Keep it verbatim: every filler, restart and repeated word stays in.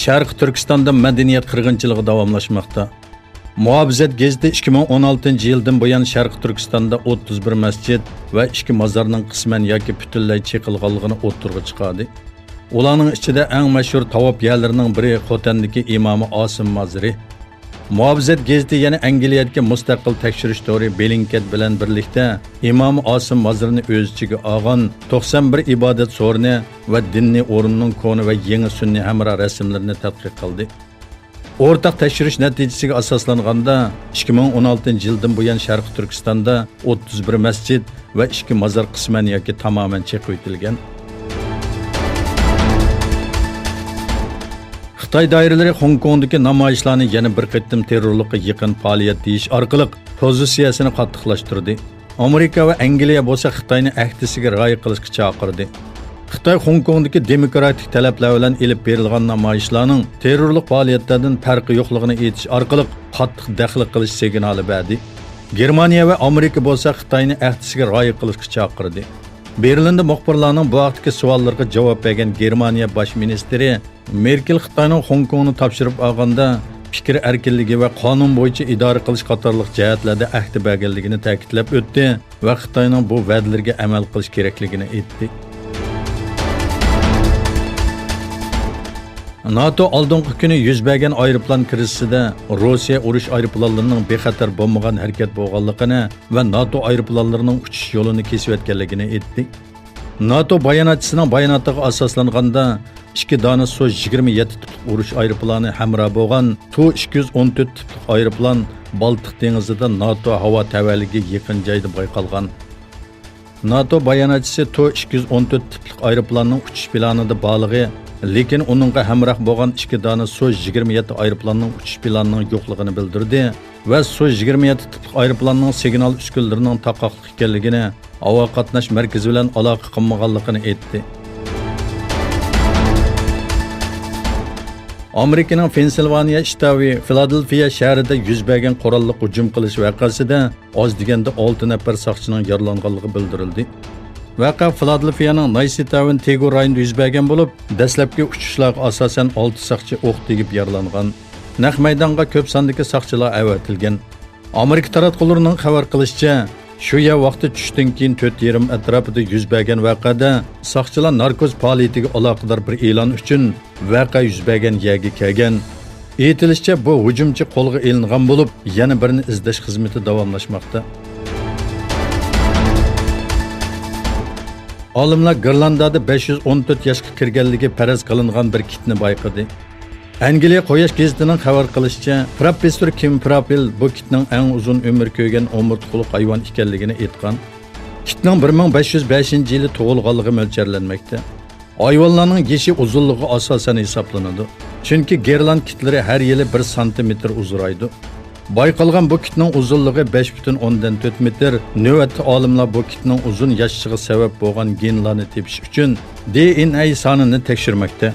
شەرقىي تۈركىستاندا مەدەنىيەت قىرغىنچىلىقى داۋاملاشماقتا. مۇھاپىزەت گېزىتى ئىككى مىڭ ئون ئالتىنچى يىلدىن بۇيان شەرقىي تۈركىستاندا ئوتتۇز بىر مەسچىت ۋە ئىككى مازارنىڭ قىسمەن ياكى پۈتۈنلەي چېقىلغانلىقىنى ئوتتۇرىغا چىقاردى. ئۇلارنىڭ ئىچىدە ئەڭ مەشھۇر تاۋاپ يەرلىرىنىڭ بىرى خوتەندىكى ئىمامى ئاسىم مازىرى. مۇھاپىزەت گېزىتى يەنە ئەنگلىيەدىكى مۇستەقىل تەكشۈرۈش تورى بىلىنكەت بىلەن بىرلىكتە ئىمامى ئاسىم مازىرىنى ئۆز ئىچىگە ئالغان توقسان بىر ئىبادەت سورۇنى ۋە دىنىي ئورۇننىڭ كونا ۋە يېڭى سۈنئىي ھەمراھ رەسىملىرىنى تەتقىق قىلدى. ئورتاق تەكشۈرۈش نەتىجىسىگە ئاساسلانغاندا، ئىككى مىڭ ئون ئالتىنچى يىلدىن بۇيان شەرقىي تۈركىستاندا ئوتتۇز بىر مەسچىت ۋە ئىككى مازار قىسمەن ياكى تامامەن چېقىۋېتىلگەن. خىتاي دائىرىلىرى خوڭكوڭدىكى نامايىشلارنى يەنە بىر قېتىم تېررورلۇققا يېقىن پائالىيەت دېيىش ئارقىلىق پوزىتسىيەسىنى قاتتىقلاشتۇردى. ئامېرىكا ۋە ئەنگلىيە بولسا خىتاينى ئەھدىسىگە رىئايە قىلىشقا چاقىردى. خىتاي خوڭكوڭدىكى دېموكراتىك تەلەپلەر بىلەن ئېلىپ بېرىلغان نامايىشلارنىڭ تېررورلۇق پائالىيەتلەردىن پەرقى يوقلۇقىنى ئېيتىش ئارقىلىق قاتتىق دەخلى قىلىش سىگنالى بەردى. گېرمانىيە ۋە ئامېرىكا بولسا خىتاينى ئەھدىسىگە رىئايە قىلىشقا چاقىردى. بېرلىندا مۇخبىرلارنىڭ بۇ ھەقتىكى سوئاللىرىغا جاۋاب بەرگەن گېرمانىيە باش مىنىستىرى مېركېل خىتاينىڭ خوڭكوڭنى تاپشۇرۇپ ئالغاندا پىكىر ئەركىنلىكى ۋە قانۇن بويىچە ئىدارە قىلىش قاتارلىق جەھەتلەردە ئەھدە بەرگەنلىكىنى تەكىتلەپ ئۆتتى ۋە خىتاينىڭ بۇ ۋەدىلىرىگە ئەمەل قىلىش كېرەكلىكىنى ئېيتتى. ناتو ئالدىنقى كۈنى يۈز بەرگەن ئايروپىلان كىرىزىسىدە روسىيە ئۇرۇش ئايروپىلانلىرىنىڭ بىخەتەر بولمىغان ھەرىكەت بولغانلىقىنى ۋە ناتو ئايروپىلانلىرىنىڭ ئۇچۇش يولىنى كېسىۋەتكەنلىكىنى ئېيتتى. ناتو باياناتچىسىنىڭ باياناتىغا ئاساسلانغاندا، ئىككى دانە سۇ يىگىرمە يەتتە تىپلىق ئۇرۇش ئايروپىلانى ھەمراھ بولغان تۇ ئىككى يۈز ئون تۆت تىپلىق ئايروپىلان بالتىق دېڭىزىدا ناتو ھاۋا تەۋەلىكىگە يېقىن جايدا بايقالغان. ناتو باياناتچىسى تۇ ئىككى يۈز ئون تۆت تىپلىق ئايروپىلاننىڭ ئۇچۇش پىلانىدا بارلىقى، لېكىن ئۇنىڭغا ھەمراھ بولغان ئىككى دانە سۇ يىگىرمە يەتتە ئايروپىلاننىڭ ئۇچۇش پىلانىنىڭ يوقلۇقىنى بىلدۈردى ۋە سۇ يىگىرمە يەتتە تىپلىق ئايروپىلاننىڭ سىگنال ئۈسكۈنىلىرىنىڭ تاقاقلىق ئىكەنلىكىنى، ھاۋا قاتناش مەركىزى بىلەن ئالاقە قىلمىغانلىقىنى ئېيتتى. ئامېرىكىنىڭ پېنسىلۋانىيە شتاتى فىلادېلفىيە شەھىرىدە يۈز بەرگەن قوراللىق ھۇجۇم قىلىش ۋەقەسىدە ئاز دېگەندە ئالتە نەپەر ساقچىنىڭ يارىلانغانلىقى بىلدۈرۈلدى. ۋەقە فىلادېلفىيەنىڭ نايسى تاۋېن تېگو رايونىدا يۈز بەرگەن بولۇپ، دەسلەپكى ئۇچۇشلارغا ئاساسەن ئالتە ساقچى ئوق تېگىپ يارىلانغان. نەق مەيدانغا كۆپ ساندىكى ساقچىلار ئەۋەتىلگەن. ئامېرىكا تاراتقۇلىرىنىڭ خەۋەر قىلىشىچە، شۇ يەر ۋاقتى چۈشتىن كېيىن تۆت يېرىم ئەتراپىدا يۈز بەرگەن ۋەقەدە ساقچىلار ناركوز پائالىيىتىگە ئالاقىدار بىر ئېلان ئۈچۈن ۋەقە يۈز بەرگەن يەرگە كەلگەن. ئېيتىلىشىچە، بۇ ھۇجۇمچى قولغا ئېلىنغان بولۇپ، يەنە بىرىنى ئىزدەش خىزمىتى داۋاملاشماقتا. ئالىملار گىرلاندادا بەش يۈز ئون تۆت ياشقا كىرگەنلىكى پەرەز قىلىنغان بىر كىتنى بايقىدى. ئەنگلىيە قۇياش گېزىتىنىڭ خەۋەر قىلىشىچە، پروفېسسور كىم پراپىل بۇ كىتنىڭ ئەڭ ئۇزۇن ئۆمۈر كۆرگەن ئومۇرتقىلىق ھايۋان ئىكەنلىكىنى ئېيتقان. كىتنىڭ بىر مىڭ بەش يۈز بەشىنچى يىلى تۇغۇلغانلىقى مۆلچەرلەنمەكتە. ھايۋانلارنىڭ يېشى ئۇزۇنلۇقىغا ئاساسەن ھېسابلىنىدۇ. چۈنكى گېرلاند كىتلىرى ھەر يىلى بىر سانتىمېتىر ئۇزىرايدۇ. بايقالغان بۇ كىتنىڭ ئۇزۇنلۇقى بەش پۈتۈن ئوندىن تۆت مېتىر. نۆۋەتتە ئالىملار بۇ كىتنىڭ ئۇزۇن ياشىشىغا سەۋەب بولغان گېنلارنى تېپىش ئۈچۈن دى ئېن ئەي سانىنى تەكشۈرمەكتە.